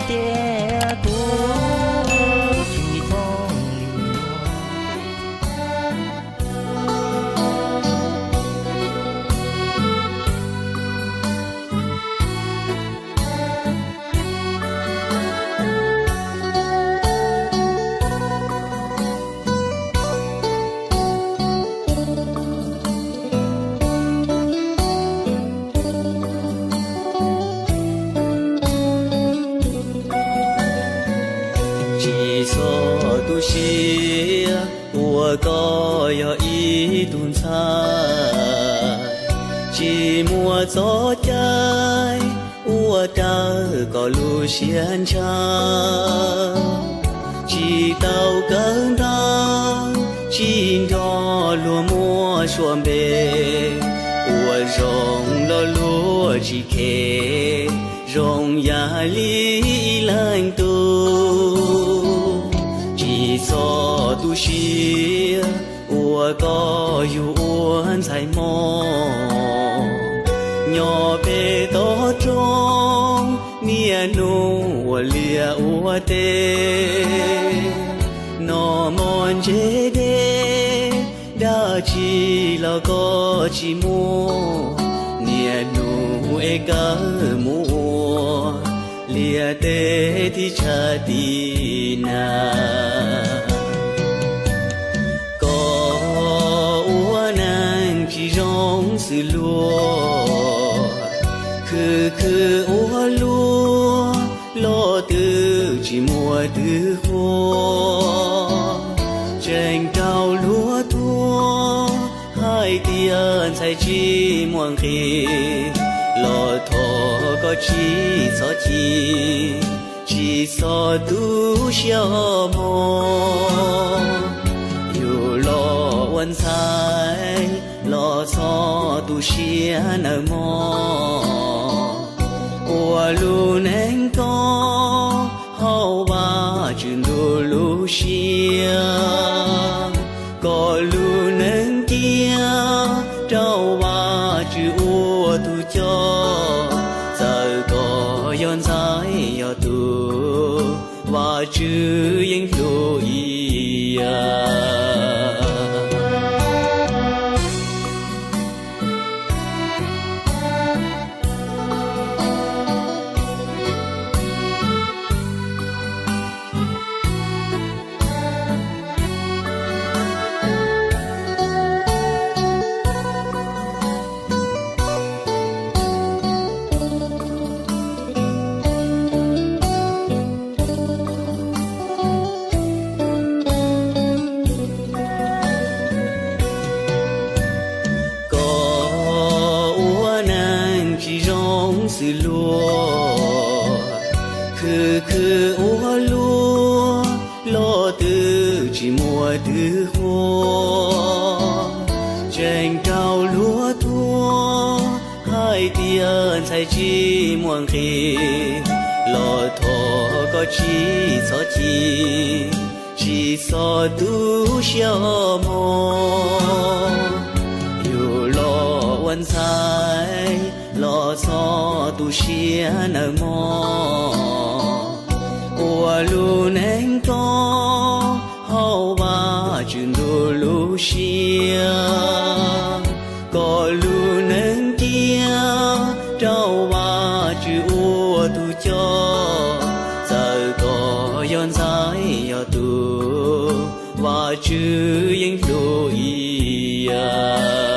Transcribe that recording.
Tias kuv tsis txhob li no. Tsis txhob tu siab uas koj yog ib tug ntxhais, tsis muaj txoj cai uas raws koj lub siab ntshaw. Tsis tau kawm ntawv, tsis nrog luag muaj suab npe, ua zoo lo lus tsis khe, zoo yam li ib leeg tub. Tsis txhob tu siab uas koj yug ua ntxhais Hmoob, nyob pem toj roob niaj hnub ua liaj ua teb, noj mov ntse dej, dab tsi los koj tsis muaj, niaj hnub es kawg mus ua liaj teb tib tshav tib nag. Koj ua neeg tsis zoo xws luag, khwv khwv ua luaj, los twb tsis muaj twg qhuas. Tseem raug luag thuam hais tias ntxhais tsis muaj nqis, los thov koj tsis txhob chim, tsis txhob tu siab os mog. Yus los ua ntxhais, los txhob tu siab nawb mog. Ua lub neej koj hauv Vajtswv ntuj lub siab, kom lub neej cia rau Vajtswv ua tus coj. Txawm koj yog ntxhais yog tus, Vajtswv yeej hlub ib yam. Koj ua neeg tsis zoo xws luag, khwv khwv ua luaj, los twb tsis muaj twg qhuas. Tseem raug luag thuam hais tias ntxhais tsis muaj nqis, los thov koj tsis txhob chim, tsis txhob tu siab os mog. Yus los ua ntxhais, los txhob tu siab nawb mog. Ua lub neej koj hauv Vajtswv ntuj lub siab, kom lub neej cia rau Vajtswv ua tus coj. Txawm koj yog ntxhais yog tus, Vajtswv yeej hlub ib yam.